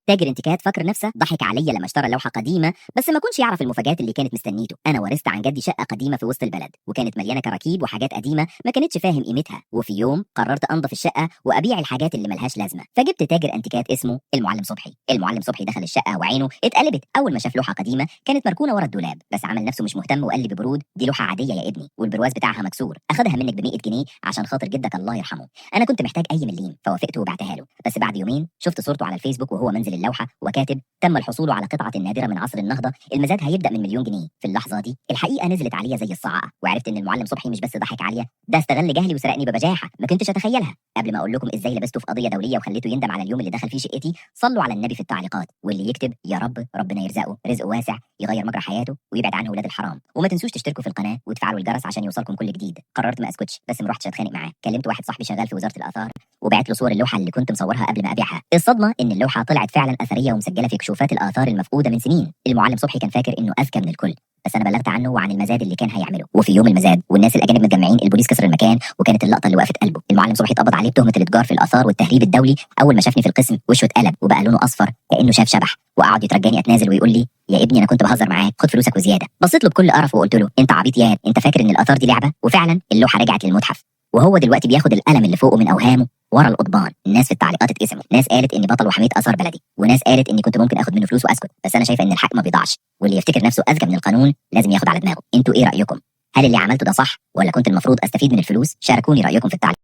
تاجر انتيكات فاكر نفسه ضحك عليا لما اشترى لوحة قديمة، بس ما كنش يعرف المفاجآت اللي كانت مستنيته. انا ورثت عن جدي شقه قديمة في وسط البلد، وكانت مليانة كراكيب وحاجات قديمة ما كانتش فاهم قيمتها. وفي يوم قررت انضف الشقة وابيع الحاجات اللي ملهاش لازمه، فجبت تاجر انتيكات اسمه المعلم صبحي. المعلم صبحي دخل الشقة وعينه اتقلبت اول ما شاف لوحة قديمة كانت مركونة ورا الدولاب، بس عمل نفسه مش مهتم وقال لي ببرود: دي لوحة عادية يا ابني، والبرواز بتاعها مكسور، اخدها منك ب 100 جنيه عشان خاطر جدك الله يرحمه. انا كنت محتاج اي مليم فوافقت وبعتها له. بس بعد يومين شفت صورته على الفيسبوك وهو منزل اللوحة وكاتب: تم الحصول على قطعه نادرة من عصر النهضة، المزاد هيبدا من مليون جنيه. في اللحظة دي الحقيقة نزلت عليا زي الصاعقة، وعرفت ان المعلم صبحي مش بس ضحك عليا، ده استغل جهلي وسرقني ببجاحه ما كنتش اتخيلها. قبل ما اقول لكم ازاي لبسته في قضية دولية وخليته يندم على اليوم اللي دخل فيه شقتي، صلوا على النبي في التعليقات، واللي يكتب يا رب ربنا يرزقه رزق واسع يغير مجرى حياته ويبعد عنه ولاد الحرام. وما تنسوش تشتركوا في القناة وتفعلوا الجرس عشان يوصلكم كل جديد. قررت ما اسكتش، بس ما رحتش اتخانق معاه. كلمت واحد صاحبي شغال في وزارة الاثار وبعت له صور اللوحة اللي كنت مصورها قبل ما ابيعها. الصدمة ان اللوحة طلعت فعلا اثرية ومسجله في كشوفات الاثار المفقودة من سنين. المعلم صبحي كان فاكر انه اذكى من الكل، بس انا بلغت عنه وعن المزاد اللي كان هيعمله. وفي يوم المزاد والناس الاجانب متجمعين، البوليس كسر المكان، وكانت اللقطة اللي وقفت قلبه. المعلم صبحي اتقبض عليه بتهمه الاتجار في الاثار والتهريب الدولي. اول ما شافني في القسم وشه اتقلب وبقى لونه اصفر كانه شاف شبح، وقعد يترجاني اتنازل ويقول لي: يا ابني انا كنت بهزر معاك، خد فلوسك وزيادة. بصيت له بكل قرف وقلت له: انت عبيط ياد، انت فاكر ان الاثار دي لعبه؟ وفعلا اللوحة رجعت للمتحف، وهو دلوقتي بياخد القلم اللي فوقه من اوهامه ورا القضبان. الناس في التعليقات اتقسموا، ناس قالت اني بطل وحميت اثار بلدي، وناس قالت اني كنت ممكن اخد منه فلوس واسكت، بس انا شايفه ان الحق ما بيضيعش، واللي يفتكر نفسه اذكى من القانون لازم ياخد على دماغه. انتوا ايه رايكم؟ هل اللي عملته ده صح ولا كنت المفروض استفيد من الفلوس؟ شاركوني رايكم في التعليق.